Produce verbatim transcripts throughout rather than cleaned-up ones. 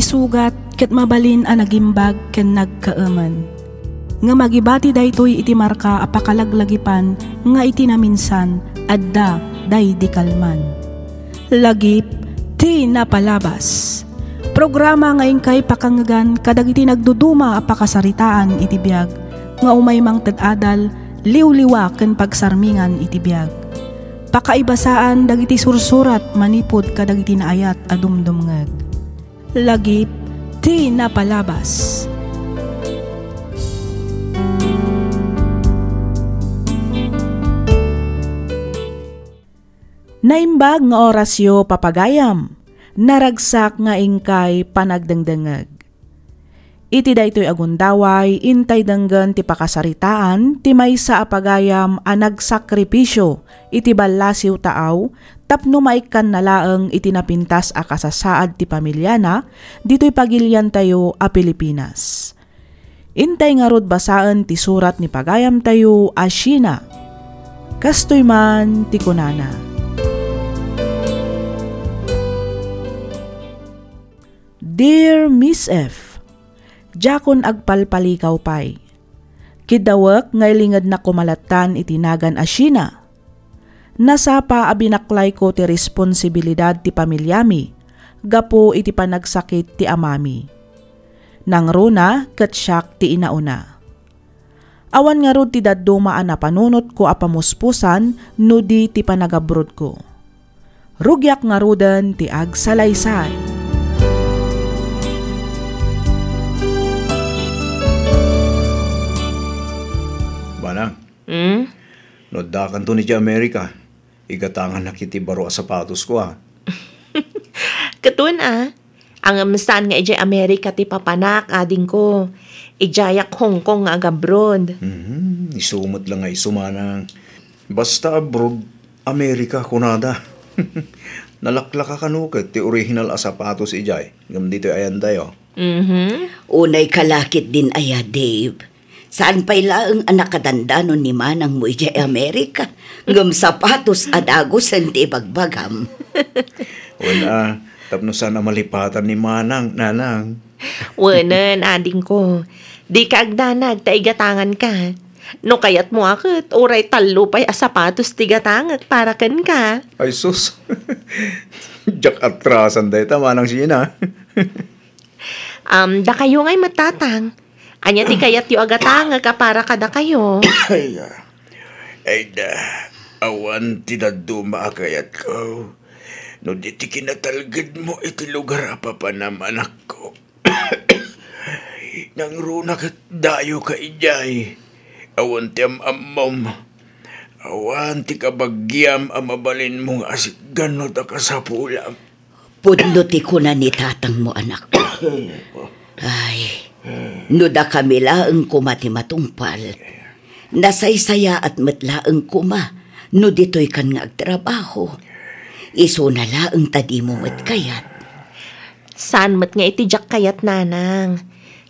sugat ket mabalin a nagimbag ken nagkaemen. Ngem agibati daytoy iti marka a pakalaglagipan nga iti naminsan, adda daydi kalman. Lagip ti napalabas. Programa nga inkay pakangegan kadagiti nagduduma a pakasaritaan iti biag nga umay mangted adal, liwliwa ken pagsarmingan iti biag. Pakaibasaan dagiti sursurat manipud kadagiti naayat a dumdumngeg. Lagip ti napalabas. Naimbag nga orasyo, papagayam. Naragsak nga inkay panagdengdengngeg. Iti daytoy a gundaway, intay denggen ti pakasaritaan ti maysa a pagayam a nagsakripisio iti ballasiw taaw tapno maikkanna laeng iti napintas a kasasaad ti pamiliana ditoy pagiliantayo a Pilipinas. Intay ngarud basaen ti surat ni pagayamtayo a Sheena. Kastoy man ti kunana, Dear Miss F, diakon agpalpalikaw pay. Kiddawek nga ilingednak koma lattan iti nagan a Sheena. Nasapa a binaklayko ti responsibilidad ti pamiliami gapu iti panagsakit ti amami. Nangruna ket siak ti inauna. Awan ngarud ti dadduma a napanunotko a pamuspusan no di ti panagabrodko. Rugiak ngaruden ti agsalaysay. Manang, Hmm? No addakanto idiay Amerika, igatangannak iti baro a sapatosko, a. Ket wen, a. Ngem saan nga idiay Amerika ti papanak, adingko. Idiayak Hong Kong nga agabroad. Mhm, isu met la nga isu, manang. Basta abroad, Amerika, kunada. Nalaklaka kano ket ti original a sapatos idiay, ngem ditoy ayantayo. Mhm. Unay ka la ketdin aya, Dave. Saan pay laeng a nakadandanon ni manangmo idiay Amerika, ngem sapatos a dagusen ti ibagbagam. Wen, a, tapno saan a malipatan ni manang, nanang. Wenen, adingko. Dika agdanag ta igatanganka. No kayatmo a ket, uray tallo pay a sapatos ti igatangek para kenka. Ay sus. Diak atrasan dayta, Manang Sheena. Um, dakayo ngay met, tatang. Ania ti kayatyo a gatangek a para kadakayo? Ay, ah. Ay da, awan ti dadduma a kayatko. No di ti kinatalgedmo iti lugar a papanam, anakko. Nangruna ket dayoka idiay. Awan ti am-ammom. Awan ti kabagiam a mabalinmo nga asitgan no ta kasapulam. Pudno ti kuna ni tatangmo, anakko. Ay, no dakami laeng koma ti matungpal, nasaysayaat met laeng koma no ditoykan nga agtrabaho. Isuna laeng ta dimo met kayat. Saan met nga iti diak kayat, nanang.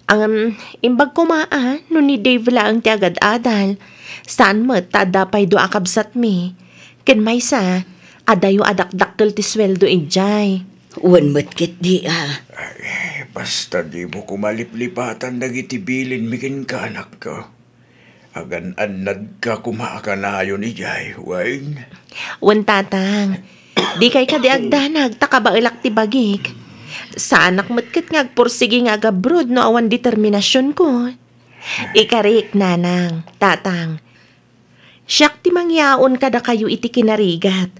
Ngem, imbag koma a no ni Dave laeng ti agad-adal. Saan met ta adda pay dua a kabsatmi. Ken maysa, adayo a dakdakkel ti sueldo idiay. Wen met ketdi a. Ay, basta dimo koma liplipatan dagiti bilinmi kenka, anakko. Agan-annadka koma a kanayon idiay, wen? Wen, tatang. Dikay kadi agdanag ta kabaelak ti bagik. Saanak met ket nga agpursigi nga agabroad no awan determinasionko. Ikarik, nanang, tatang. Siak ti mangyaon kadakayo iti kinarigat.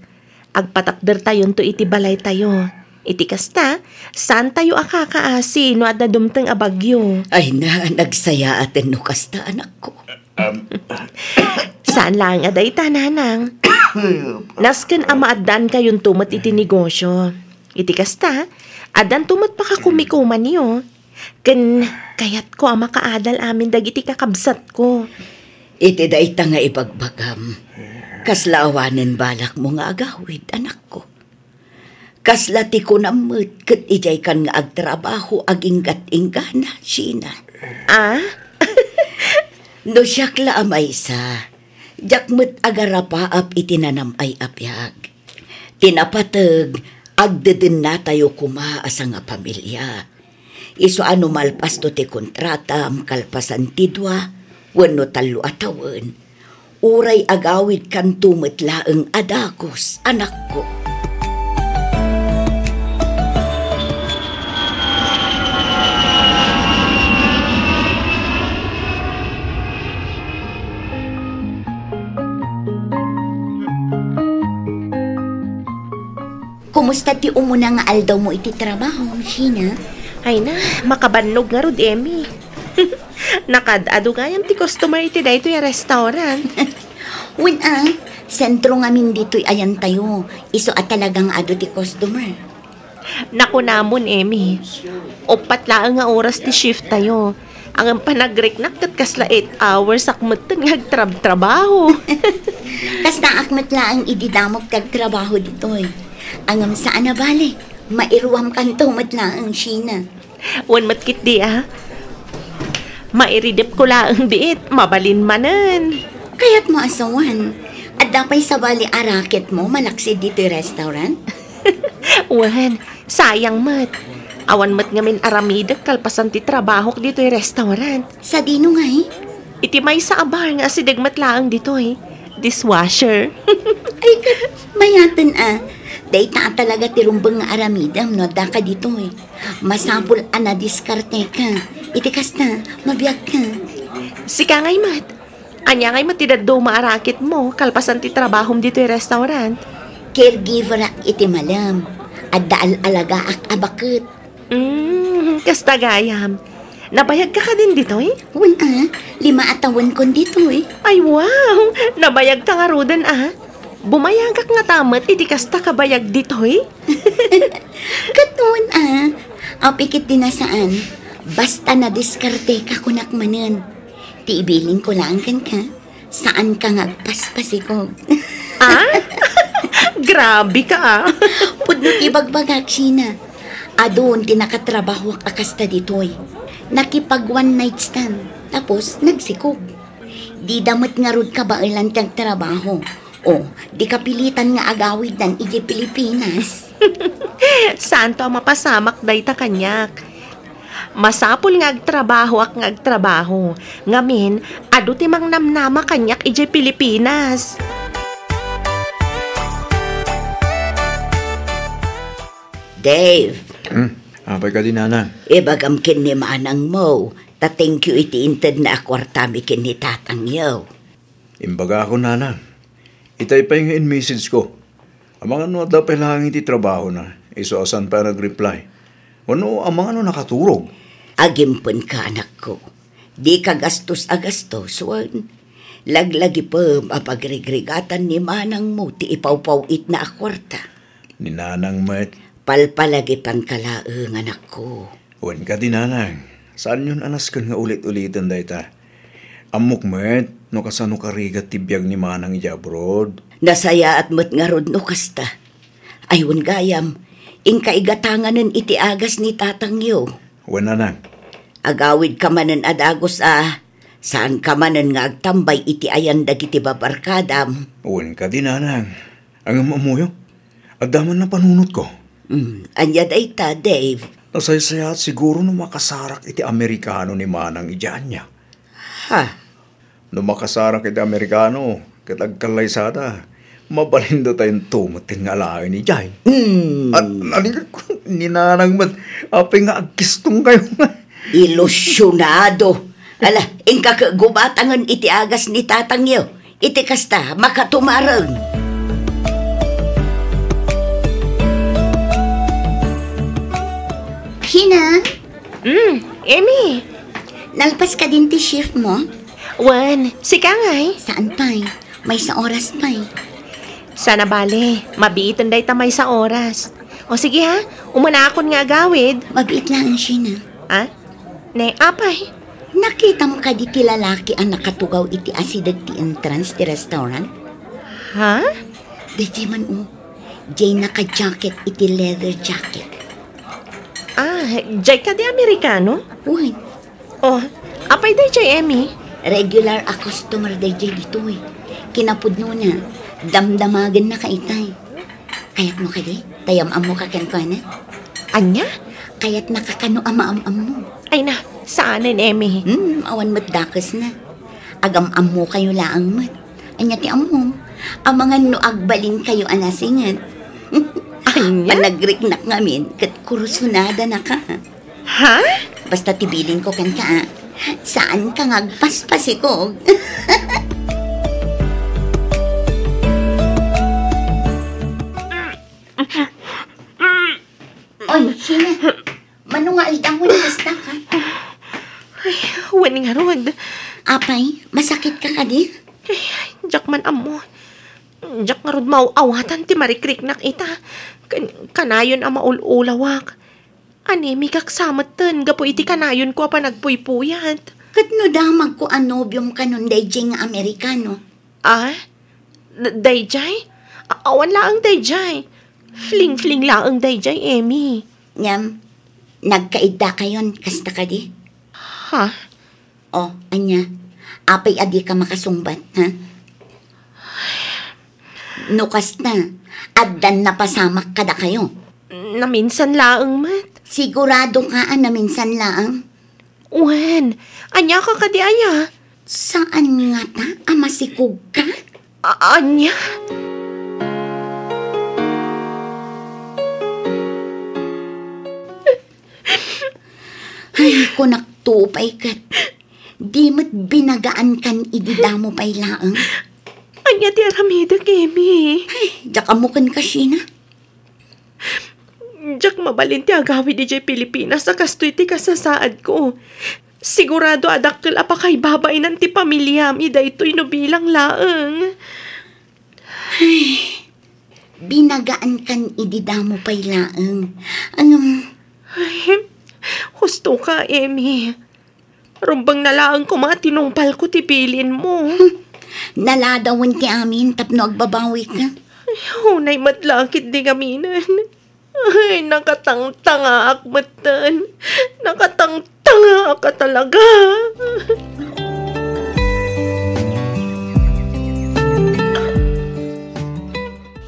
Agpatakdertayonto iti balaytayo. Iti kasta, saantayo a kakaasi no adda dumteng a bagyo. Ay na, nagsayaaten no kasta, anakko. Am. Saan laeng a dayta, nanang. Nasken a maaddaankayonto met iti negosyo. Iti kasta, addanto met pakakumikumanyo. Ken kayatko a makaadal amin dagiti kakabsatko. Iti dayta nga ibagbagam, kasla awanen balakmo nga agawid, anakko. Kasla ti kunam met ket idiaykan nga agtrabaho aginggat-inggana, Sheena. Ah? No siak la a maysa, diak met agarapaap iti nanam-ay a biag. Ti napateg, agdedennatayo koma a sangapamilia. Isu a no malpasto ti kontratam kalpasan ti dua wenno tallo a tawen, uray agawidkanto met laeng a dagus, anakko. Kumusta ti umuna nga aldawmo iti trabaho, Sheena? Ay na, makabannog ngarud, Emmy. Nakaad-adu gayam ti customer iti daytoy a restaurant. Wen a, sentro ngamin ditoy ayantayo, isu a talaga nga adu ti customer. Nakunamon, Emmy. Uppat laeng nga oras ti shift tayo. Ngem panagriknak ket kasla eight hours ak metten nga agtrabtrabaho. Kastaak met laeng idi damok ti agtrabaho ditoy. Ngem saan a bale, mairuamkanto met laeng, Sheena. Wen met ketdi a. Mairidepko laeng biit, mabalin manen. Kayatmo a sawen, adda pay sabali a racketmo malaksid ditoy restaurant? Wen, sayang met. Awan met ngamin aramidek kalpasan ti trabahok ditoy restaurant. Sadino ngay? Iti maysa a bar nga asideg met laeng ditoy. Dishwasher. Ay, ket mayaten a. Dayta a talaga ti rumbeng nga aramidem no addaka ditoy. Masapul a nadiskarteka. Iti kasta, mabiagka. Sika ngay met. Ania ngay met ti dadduma a racketmo kalpasan ti trabahom ditoy restaurant? Caregiverak iti malem. Adda al-alagaak a baket. Mm, kasta gayam. Nabayagka kadin ditoy? Wen a, lima a tawenkon ditoy. Ay, wow! Nabayagka ngaruden a. Bumayagak ngata met iti kasta kabayag ditoy? Ket wen a, apay ketdi a saan. Basta nadiskarteka kunak manen. Ti ibilingko laeng kenka, saanka nga agpaspasikog. Ah? Grabeka a. Pudno ti bagbagak, Sheena. Adun ti nakatrabahoak a kasta ditoy. Nakipag one night stand, tapos nagsikog. Dida met ngarud kabaelan ti agtrabaho. O, di kapilitan nga agawiddan idiay Pilipinas. Saanto a mapasamak dayta kaniak. Masapul nga agtrabahoak nga agtrabaho. Ngamin, adu ti mangnamnama kaniak idiay Pilipinas. Dave. Hmm, apay kadi, Nanang? Ibagam ken ni manangmo, ta thank you iti intedna a kuartami ken ni tatangyo. Imbagakon, Nanang. Itay pay nga in-message ko. Amangan no adda pay laeng iti trabahona, isu a saan pay a nag-reply. Wenno amangan no nakaturog. Agimpenka, anakko. Dika gastos a gastos, wen laglagipem a pagrigrigatan ni manangmo ti ipawpaw-itna a kuarta. Ni Nanang met. Palpalagipanka laeng, anakko. Wen kadi, Nanang, saanyon a nasken nga ulit-uliten dayta. Ammok met no kasano karigat ti biag ni Manang idiay abroad. Nasayaat met ngarud no kasta. Ay, wen gayam, inka igatanganen iti agas ni tatangyo. Wen, Nanang. Agawidka manen a dagus a, saanka manen nga agtambay iti ayan dagiti babarkadam. Wen kadi, Nanang. Ngem ammoyo, adda man napanunotko. Hmm, ania dayta, Dave? Nasaysayaat siguro no makasarak iti Amerikano ni Manang idiay ania. Ha? No makasarak iti Amerikano, ket agkallaysada, mabalinda tayo metten nga alaen idiay. Hmm. At naligat ko, ni Nanang met, apay nga agkistong kayo nga. Ilusionado. Ala, inka ket gubatangen iti agas ni tatangyo. Iti kasta, makatumareng. Sheena? Mm, Emmy. Nalpas kadin ti shift mo? Wen, sika ngay? Saan pay? Maysa oras pay. Saan a bale, mabiiten dayta maysa oras. O sige ha, umunakon nga agawid. Mabiit laeng, Sheena. Ha? Ne, apay? Nakitam kadi ti lalaki a nakatugaw iti asideg ti entrance ti restaurant? Ha? Daydiay man, o. Diay naka-jacket iti leather jacket. Ah, diay kadi Amerikano? Wen. O, apay daydiay, Emmy? Regular a customer daydiay ditoy. Kinapudnona, damdamagennaka itay. Kayatmo kadi? Ta yam-ammoka kenkuana? Ania? Kayatnaka kano a maam-ammo. Ay na, saanen, Emmy. Hmm, awan met dakesna. Agam-ammokayo laeng met. Ania ti ammom? Amangan no agbalinkayo a nasinget. Ania? Panagriknak ngamin, ket kursunada naka. Ha? Basta ti bilinko kenka, a. Saanka nga agpaspasikog. Oy, Sheena. Mano nga aldaw nga nagkasdak, ha? Ay, wen ngarud. Apay, masakitka kadi? Ay, diak man ammo. Diak ngarud maaw-awatan ti marikriknak ita. Kan-, kanayon a maul-ulawak. Anemikak sa metten gapu iti kanayonko a panagpuypuyat. Ket no damagko a nobiom kanon daydiay nga Amerikano? Ah? D-, daydiay? A-, awan laeng daydiay. Fling-fling laeng daydiay, Emmy. Ngem, nagkaiddakayon, kasta kadi? Ha? O, ania? Apay a dika makasungbat, ha? No kasta, addan napasamak kadakayo? Naminsan laeng met. Siguradoka a naminsan laeng? Wen, ania ka kadi aya? Saan ngata a masikogka? A-, ania? Ay, kunakto pay ket. Di met binagaankan idi damo pay laeng. Ania ti aramidek, Emmy? Ay, diak ammo kenka, Sheena. Diak mabalin ti agawid idiay Pilipinas a kastoy ti kasasaadko. Sigurado a dakkel a pakaibabaenan ti pamiliami daytoy no bilang laeng. Ay, binagaankan idi damo pay laeng. Ngem, ay, husto ka, Emmy. Rumbeng na laeng koma a tinungpalko ti bilinmo. Naladawen ti amin tapno agbabawika. Ay, unay met la ketdi ngaminen. Ay, nakatangtangaak metten. Nakatangtangaak a talaga.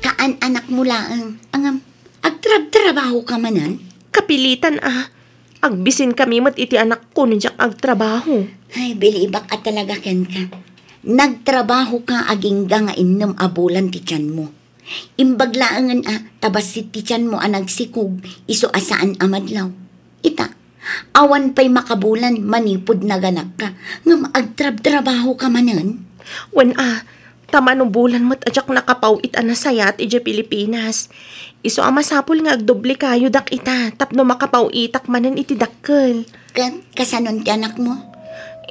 Kaan-anakmo laeng, ngem agtrabtrabahoka manen? Kapilitan a. Agbisinkami met iti anakko no diak agtrabaho. Ay, bilibak a talaga kenka. Nagtrabahoka agingga nga innem a bulan ti tianmo. Imbag laengen a ta bassit ti tianmo a nagsikog isu a saan a madlaw. Ita, awan pay makabulan manipud naganakka, ngem agtrabtrabahoka manen? Wen a, ta mano bulan met a diak nakapaw-it a nasayaat idiay Pilipinas. Isu a masapul nga agdoblekayo dak ita tapno makapaw-itak manen iti dakkel. Ket kasanon ti anakmo?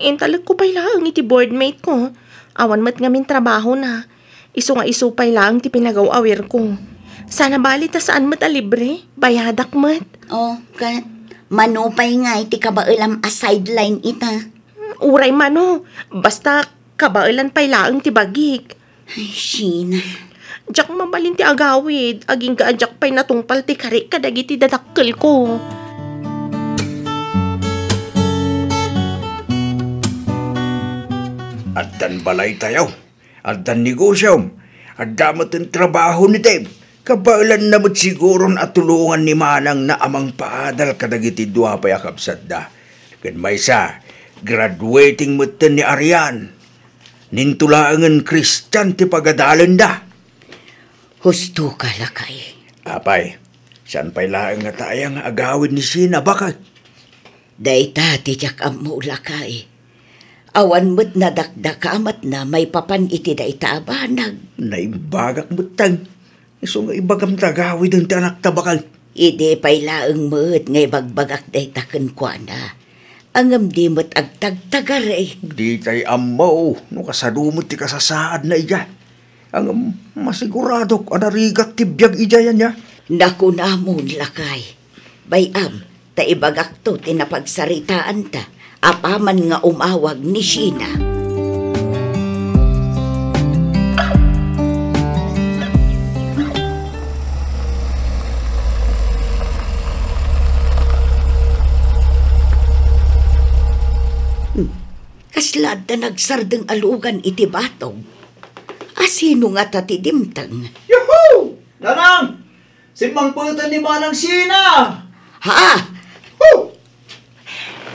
Intalekko pay laeng iti boardmate ko. Awan met ngamin trabahona. Isu nga isu pay laeng ti pinagaw-awirko. Sana bali ta saan met a libre, bayadak met. O, ket mano pay nga iti kabaelam a sideline ita? Uray mano, basta kabaelan pay laeng ti bagik. Ay, Sheena. Diak mabalin ti agawid, agingga a diak pay natungpal ti karik kadagiti dadakkelko. Addan balaytayo. Addan negosiom, adda met trabaho ni Dave. Kabaelanna met siguron a tulongan ni manangna a mangpaadal kadagiti dua pay a kabsatda. Ken maysa, graduating metten ni Arian. Ninto laengen Kristian ti pagadalenda. Husto ka, lakay. Apay, saan pay laeng nga taya nga agawid ni Sina, bakay? Dayta ti diak ammo, lakay. Awan met nadakdakamatna maipapan iti dayta a banag. Naimbagak metten. Isu nga ibagam ta gawiden ti anakta, bakay. Idi pay laeng met nga ibagbagak dayta kenkuana. Ngem di met agtagtagar, eh. Ditay ammo no kasano met ti kasasaadna idiay. Ngem masiguradok a narigat ti biag idiay, ania? Nakunamon, lakay. Bay-am, ta ibagakto ti napagsaritaanta apaman nga umawag ni Sheena. Hmm. Kasla adda nagsardeng a lugan iti batog. Asino ngata ti dimteng? Yahoo! Nanang! Simmangpeten ni Manang Sheena! Ha?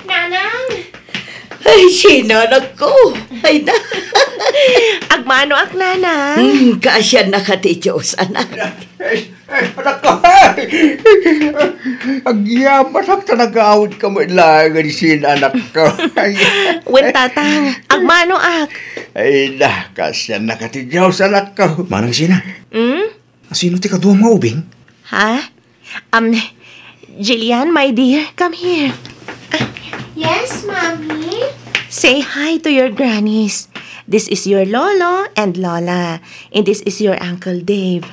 Nanang! Ay, sino, anak ko? Ay, na. Agmanoak, Nanang. Hmm, kaasiannaka ti Diyos, anak. Ay, ay, anak ko. Agyamanak ta nagaawidka met laeng, sino, anak ko. Wen, Tatang. Agmanoak. Ay, na, kaasiannaka ti Diyos, anak ko. Manang Sina. Hmm? Asino ti kaduam nga ubing? Ha? Um, Jillian, my dear, come here. Ah, yes, Mommy? Say hi to your grannies. This is your lolo and lola. And this is your Uncle Dave.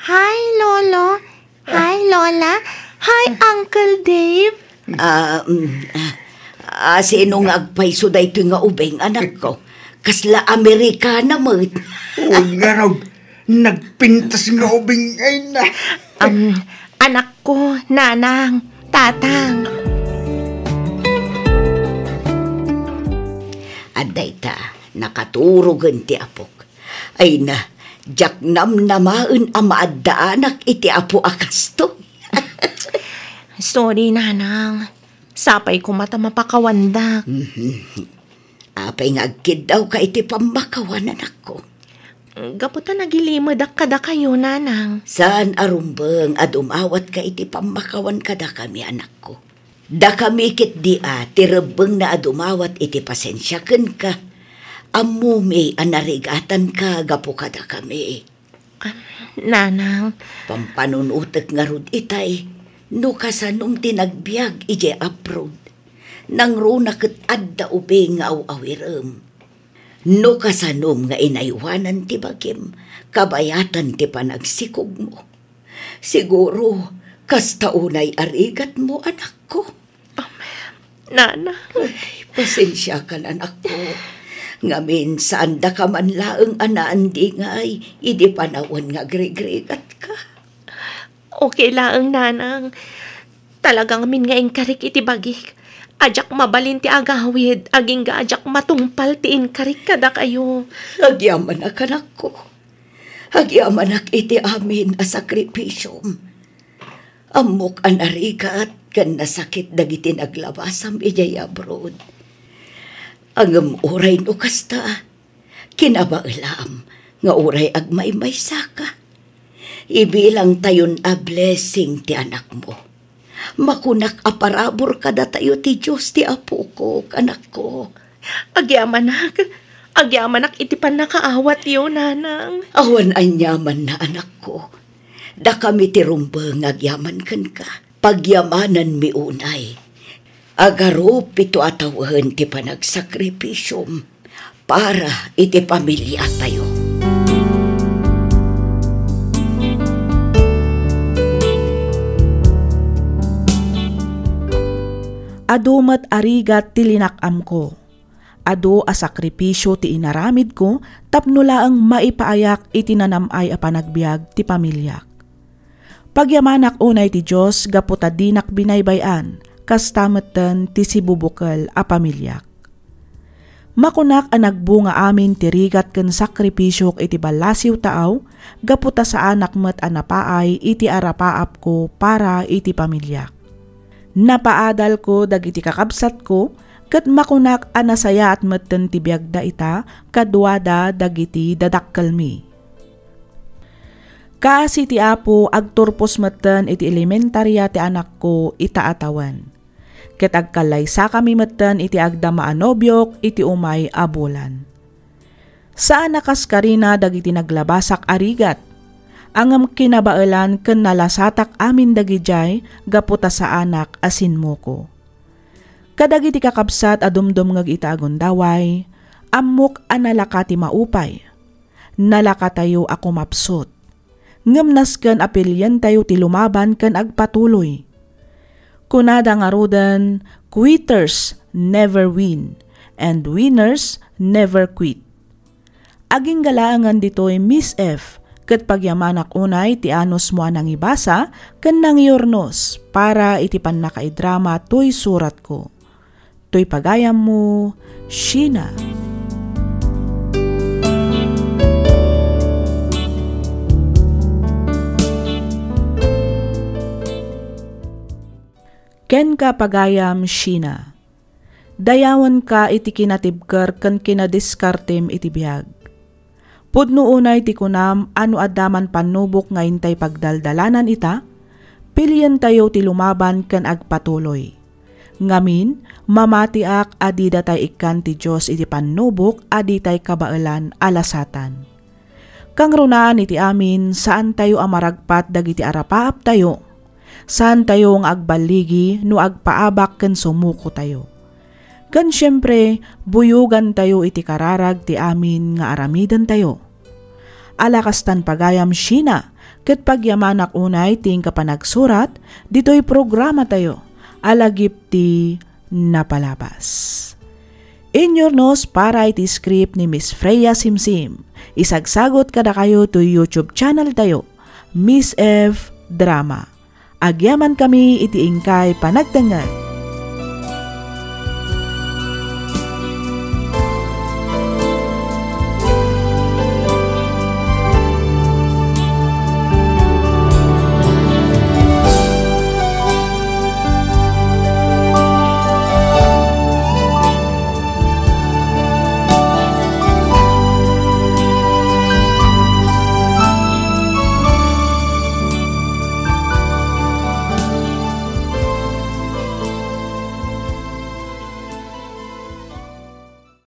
Hi, Lolo. Hi, Lola. Hi, Uncle Dave. Ah, mm, ah, ah, sino nga agpayso daytoy nga ubing, anak ko? Kasla Amerikana met. Oo, ngarud. Nagpintas nga ubing ay na. Um, anak ko, nanang, tatang. Adda ita, nakaturogen ti apok. Ay na, diak namnamaen a maaddaanak iti apo a kastoy. Sorry, nanang. Sapay koma ta mapakawandak. Mhm. Apay nga agkiddawka iti pammakawan, anakko? Gapu ta nagilimedak kadakayo, nanang. Saan a rumbeng a dumawatka iti pammakawan kadakami, anakko. Dakami ketdi a ti rebbengna a dumawat iti pasensia kenka. Ammomi a narigatanka gapu kadakami. Ah, nanang. Pampanunotek ngarud itay, no kasanom ti nagbiag idiay abroad. Nangruna ket adda ubing nga aw-awirem. No kasanom nga inaywanan ti bagim, kabayatan ti panagsikogmo. Siguro, kasta unay a rigatmo, anakko. Amen. Nana. Ay, pasensiakan, anakko. Ngamin, saandaka man laeng a naandingay idi panawen nga agrigrigatka. Okay laeng, nanang. Talaga ngamin nga inkarik iti bagik. A diak mabalin ti agawid, agingga a diak matungpal ti inkarik kadakayo. Agyamanak, anakko. Agyamanak iti amin a sakripisiom. Ammok a narigat ken nasakit dagiti naglabasam idiay abroad. Ngem uray no kasta, kinabaelam nga uray agmaymaysaka, ibilangtayon a blessing ti anakmo. Makunak a parabur kadatayo ti Dios ti apokok, anakko. Agyamanak, agyamanak iti pannakaawatyo, nanang. Awan aniamanna, anakko. Dakami ti rumbeng nga agyaman kenka. Pagyamananmi unay. Agarup ito a tawen ti panagsakripisiom para iti pamiliatayo. Adu met a rigat ti linak-amko. Adu a sakripisio ti inaramidko tapno laeng maipaayak iti nanam-ay a panagbiag ti pamiliak. Pagyamanak unay ti Dios gapu ta dinak binaybay-an, kasta metten ti sibubukel a pamiliak. Makunak a nagbunga amin ti rigat ken sakripisiok iti ballasiw taaw, gapu ta saanak met a napaay iti arapaapko para iti pamiliak. Napaadalko dagiti kakabsatko, ket makunak a nasayaat metten ti biagda ita kaduada dagiti dadakkelmi. Kaasi ti Apo, agturpos metten iti elementaria ti anakko ita a tawen. Ket agkallaysakami metten iti agdama a nobiok iti umay a bulan. Saan a kaskarina dagiti naglabasak a rigat. Ngem kinabaelan ken nalasatak amin dagidiay gapu ta saanak a sinmuko. Kadagiti kakabsat a dumdumngeg ita a gundaway, ammok a nalaka ti maupay. Nalakatayo a kumapsut. Ngem nasken a pilientayo ti lumaban ken agpatuloy. Kunada ngaruden, "Quitters never win, and winners never quit." Agingga laengen ditoy, Miss F, ket pagyamanak unay ti anusmo a nangibasa ken nangiurnos para iti pannakaidrama toy suratko. Toy pagayammo, Sheena. Kenka, pagayam Sheena, dayawenka iti kinatibker ken kinadiskartem iti biag. Pudno unay ti kunam a no adda man pannubok nga intay pagdaldalanan ita, pilientayo ti lumaban ken agpatuloy. Ngamin, mamatiak a dida tay ikkan ti Dios iti pannubok a ditay kabaelan a lasatan. Kangrunaan iti amin, saantayo a maragpat dagiti arapaaptayo. Saantayo nga agballigi no agpaabak ken sumukotayo. Ken siempre, buyogantayo iti kararag ti amin nga aramidentayo. Ala kastan, pagayam Sheena, ket pagyamanak unay ti inka panagsurat ditoy programatayo a lagip ti napalabas. Inyurnos para iti script ni Miss Freya Simsim. Isagsagot kadakayo toy YouTube channel tayo, Miss F Drama. Agyamankami iti inkay panagdengngeg.